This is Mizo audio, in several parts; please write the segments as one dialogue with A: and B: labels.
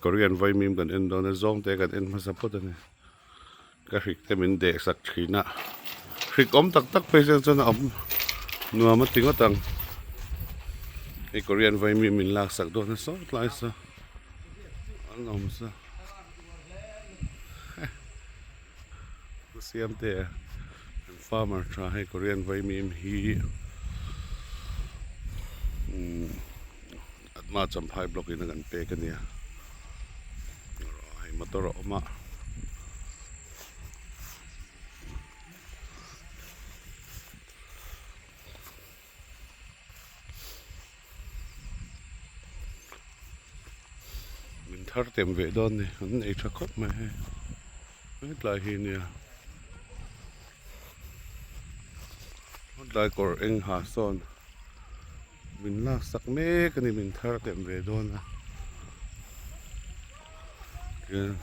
A: Korean vaimim kan en dawn a zawng te kan en hmasa phawt a ni ka hrik te min deh sak thin a hrik awm tak tak phei chuan chuan a awm nuam a ti ngawt ang hei Korean vaimim min lak sak dawn a saw tlai saw an awm sa Pu Siamte an farmer tha hei Korean vaimim hi umm Atma Champhai block in a kan pek a nia hei motor a awm a. Min thar tem ve dawn ni an nei tha khawp mai hei hetlai hi nia hetlai kawr eng ha sawn min lak sak mek a ni min thar tem ve dawn a tichuan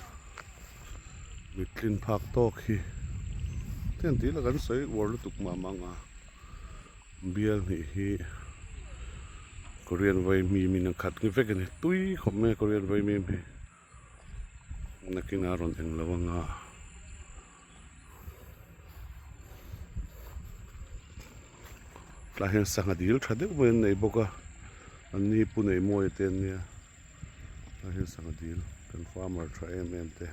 A: mittlin phak tawk hi tiang tih lah kan sawi uar lutuk mah mah ang a. Bial hnih hi Korean vaimim in a khat nge vek a ni tui khawp mai a Korean vaimim hi nakin a rawn eng lo anga tlai hian sangha dil tha deuh mai an nei bawk a an ni pu nei mawi te an nia tlai hian sangha dil kan farmer tha em em te.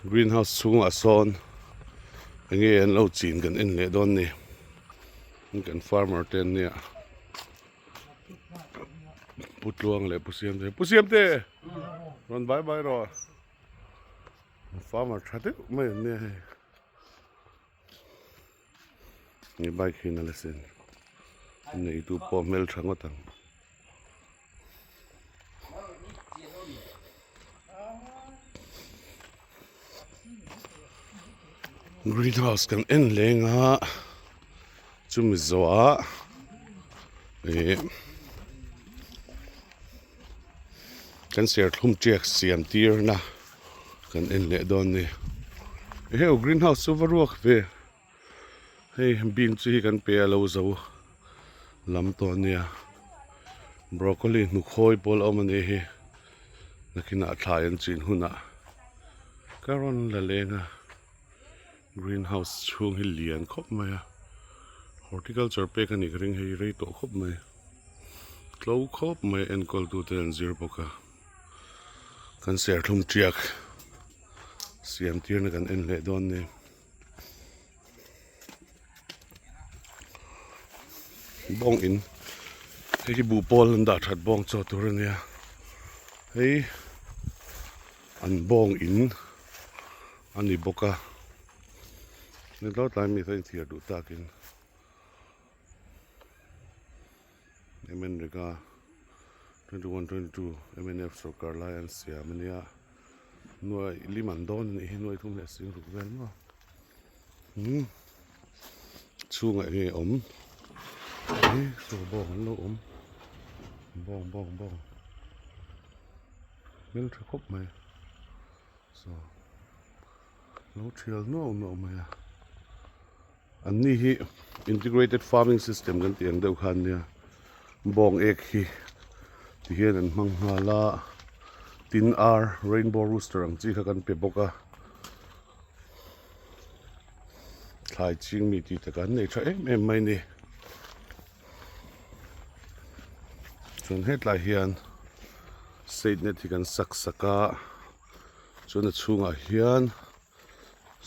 A: Greenhouse chhungah sawn enge an lo chin kan en leh dawn ni kan farmer te an nia Pu Tluang leh Pu Siamte Pu Siamte rawn bai bai rawh farmer tha deuh mai an nia hei. He bike hi nalh asin neitu pawh hmeltha ngawt ang. Greenhouse kan en leng a chumi zawhah ih kan serthlum tiak siam tirna kan en leh dawn a ni heu greenhouse chu va ruak ve hei bean chu hi kan pe a lo zo lam tawh a nia broccoli hnukhawi pawl a awm a nih hi nakinah thlai an chin hunah ka rawn la leng a greenhouse chhung hi lian khawp mai a horticulture pek a nih ka ring hei rei tawh khawp mai tlo khawp mai enkawl tute an zir bawk a. Kan serthlum tiak siam tirna kan en leh dawn ni. Bawng in hei hi buhpawl an dah that bawng chaw tur a nia hei an bawng in a ni bawk a heti tlai mi kha inthiar duh takin. MNREGA 21 22 MNF sorkar lai an siam a nia nuai lim an dawn a nih hi nuai thum leh sing ruk vel maw umm chhungah enge awm ih saw bawng an lo awm bawng bawng bawng hmeltha khawp mai saw lo thial nuau nuau mai a. An ni hi integrated farming system kan tih ang deuh kha an nia bawng ek hi ti hian an hmang nghal a tin ar rainbow rooster ang chi kha kan pe bawk a thlai ching mi tih takah an nei tha em em mai a ni chuan hetlai hian state net hi kan sak sak a chuan a chhungah hian.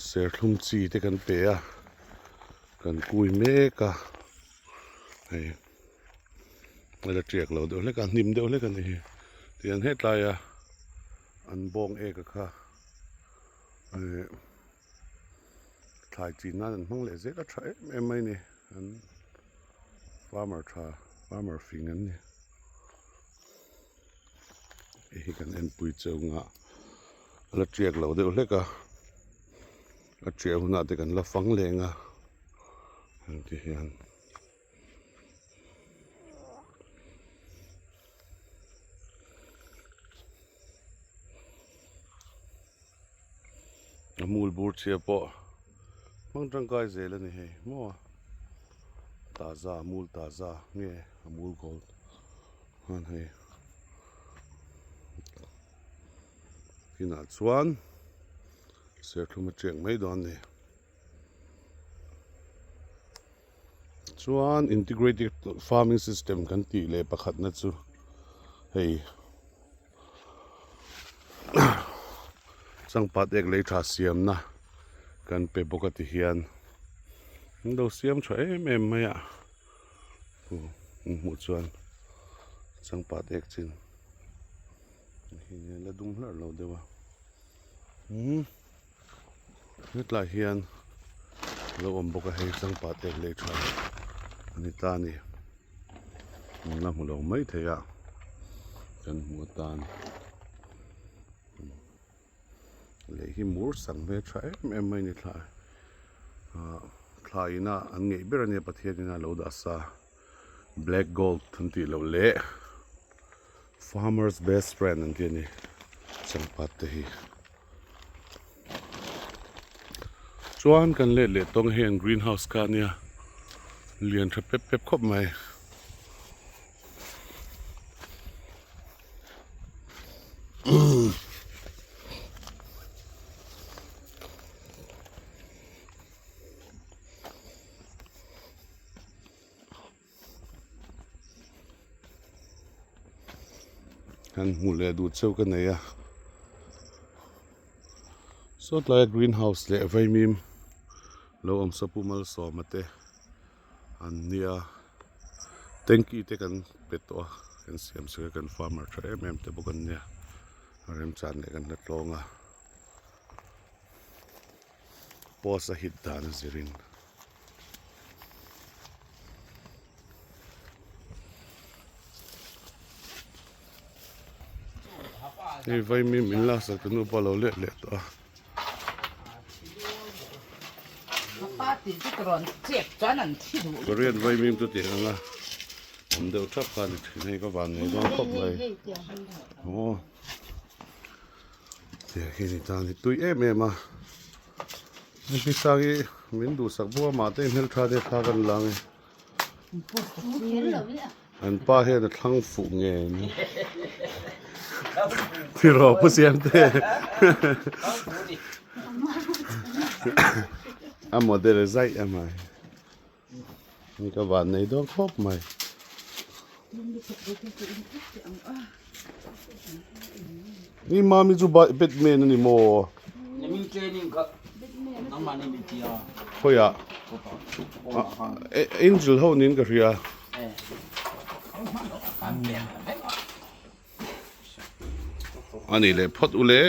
A: Serthlum chi te kan pe a kan kui mek a hei a la tiak lo deuh hlek a hnim deuh hlek a ni hi tihian hetlai a an bawng ek a kha eh thlai chin nan an hmang leh zel a tha em em mai a ni an farmer tha farmer fing an ni hei hi kan enpui cheu nga a la tiak lo deuh hlek a a tiah hunah te kan la fang leng a heng te hian a mul bur chhia pawh. Hmang tangkai zel a ni hei maw taza mul taza nge a mul gold khan hei kinah chuan serthlum a tiak mai dawn a ni chuan integrated farming system kan tih leh pakhatna chu hei. Changpat ek lei tha siamna kan pe bawk a ti hian an lo siam tha em em mai a aw in hmuh chuan changpat ek chin hei hi la dum hlarh lo deuh a umm hetlai hian a lo awm bawk a hei changpat ek lei tha a ni ta a ni. An la hmu lo mai thei a kan hmu atan lei hi mur sang hmel tha em em mai a ni thla ah thla ina an ngeih ber a nia Pathian ina lo dah sa black gold an tih loh leh farmers best friend an tih a ni changpat te hi. Chuan kan let leh tawng hian green house kha ania lian tha pep pep khawp mai. Han hmuh leh duh cheu ka nei a saw tlaia green house leh vaimim lo awm sa pu malsawma te an nia tanky te kan pe tawh a kan siam sak a kan farmer tha em em te bawk an nia a remchan leh kan hla tlawng a post a hit dan a zirin. Hei vaimi min laksak tu nu pawh a lo let leh tawh a. Korean vaimim chu tih ang a awm deuh thap kha a ni thin hei ka van nei dawn khawp mai aw tiang hi ni tan hi tui em em a. Hei sang hi min duhsak bawk a mahte hmeltha te thla kan la ang e an pa hian a thlang fuh nge ni tiraw pu siam te a model zaih a mai ni ka van nei dawn khawp mai. Ni mami chu batman a ni maw? Khawiah angel ho niin ka hria. A nih leh phawt u le.